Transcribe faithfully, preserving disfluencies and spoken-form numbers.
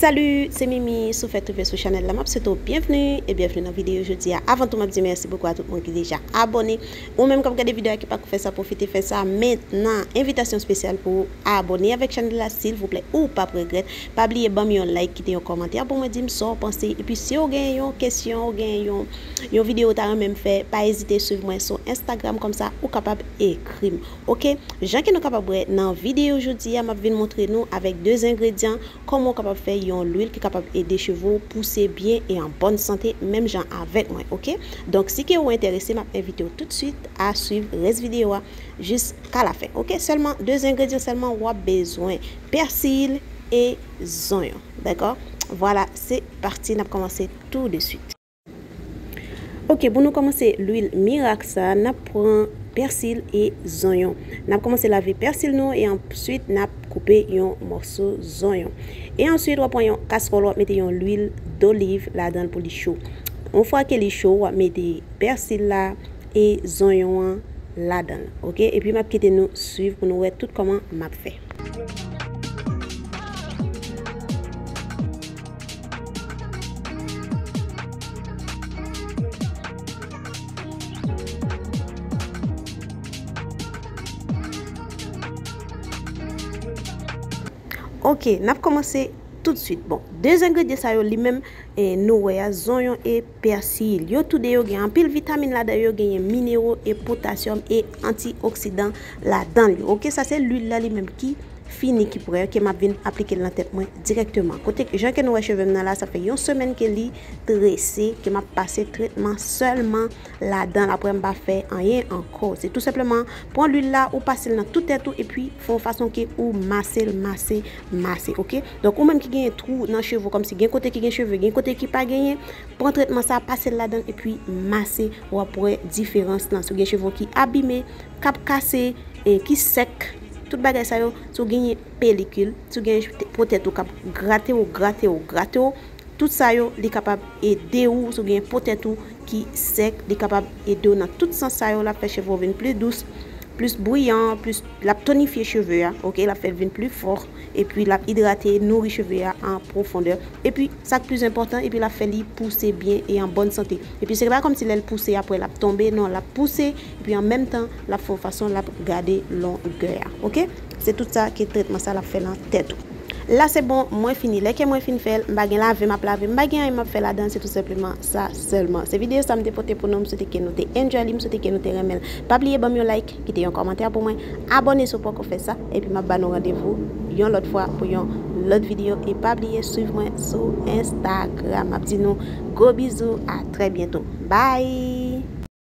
Salut, se Mimi, si w fèk twouve sou chanèl la, m ap swete w byenvni e byenvni nan videyo jodi a. Avan tou, m ap di mèsi bokou a tout moun ki deja abòne. Ou menm k ap gade videyo a ki pako fè sa, pwofite fè sa mentnan. Envitasyon espesyal pou w abòne avèk chanèl la, silvouplè, ou p ap regrèt. Pa bliye ban m yon like, kite yon kòmantè pou mwen, di m sa w panse. Epi si w gen yon kesyon, w gen yon, yon videyo w ta renmen m fè, pa ezite swiv mwen sou Instagram, kòmsa ou kapab ekri m. Oke, jan ke nou kapab wè nan videyo jodi a, m ap vin montre nou avèk de zengredyan kòman w kapab fè yon lwil ki kapab ede cheve w pouse byen e an bòn sante, menm jan avèk mwen, oke? Donk, si ke ou enterese, m ap envite w toutswit a swiv rès videyo a jiska lafen, oke? Sèlman, de zengredyan sèlman w ap bezwen, pèsi e zonyon, dakò? Vwala, se pati, n ap kòmanse tou de swit. Oke, pou nou kòmanse lwil mirak sa, n ap pran pèsi e zonyon. N ap kòmanse lave pèsi nou e answit n ap koupe yon mòso zonyon. E answit, w ap pran yon kastròl, w ap mete yon lwil doliv ladan l pou li cho. Yon fwa ke li cho, w ap mete pèsi la e zonyon an ladan l. Oke? Epi m ap kite nou swiv pou nou wè tout kòman m ap fè. Oke, n ap kòmanse toutswit. Bon, de zengredyan sa yo, li menm, eh, nou wè a, zonyon e pèsi. Yo toude yo gen anpil vitamin ladan yo, genyen minero e potasyòm e antioksidan ladan l yo. Oke, sa se lwil la li menm ki fini, ki prè, ke m ap vin aplike l nan tèt mwen dirèkteman. Kote, jan ke nou wè cheve m nan la, sa fè yon semèn ke li trese, ke m ap pase tretman sèlman ladan l, apre m pa fè anyen ankò. Se tou senpleman pran lwil la, ou pase l nan tout tèt ou, epi fè yon fason ke ou mase l, mase, mase, oke? Donk, ou menm ki genyen twou nan cheve w, kòmsi gen kote ki gen cheve, gen kote ki pa genyen, pran tretman sa, pase l ladan l, epi mase, w ap wè diferans lan. Si w gen cheve w ki abime, k ap kase, e ki sèk, tout bagay sa yo, si w genyen pelikil, si w gen po tèt ou k ap grate w, grate w, grate w, tout sa yo, li kapab ede w, si w gen po tèt ou ki sèk, li kapab ede w nan tout sans sa yo, l ap fè cheve w vin pli dous, plis briyan, plis, l ap tonifye cheve a, oke, l ap fè l vin pli fò, epi l ap idrate, nouri cheve a an pwofondè. Epi, sa k plis enpòtan, epi l ap fè li pouse byen e an bòn sante. Epi, se pa kòmsi lè l pouse, apre l ap tonbe, non, l ap pouse, epi an menm tan, l ap fè yon fason, l ap gade longè a, oke? Se tout sa ke tretman sa l ap fè nan tèt ou. La se bon, mwen fini. Lè ke mwen fin fè l, m pa gen lave m ap lave, m pa gen anyen m ap fè ladan, se tou senpleman sa sèlman. Se videyo sa m te pote pou nou, m swete ke nou te enjoy li, m swete ke nou te renmen l. Pa bliye ban m yon like, kite yon kòmantè pou mwen, abòne si w poko fè sa, epi m ap ba nou randevou yon lòt fwa pou yon lòt videyo, e pa bliye swiv mwen sou Instagram. M ap di nou gwo bizou, a trè byento. Bye!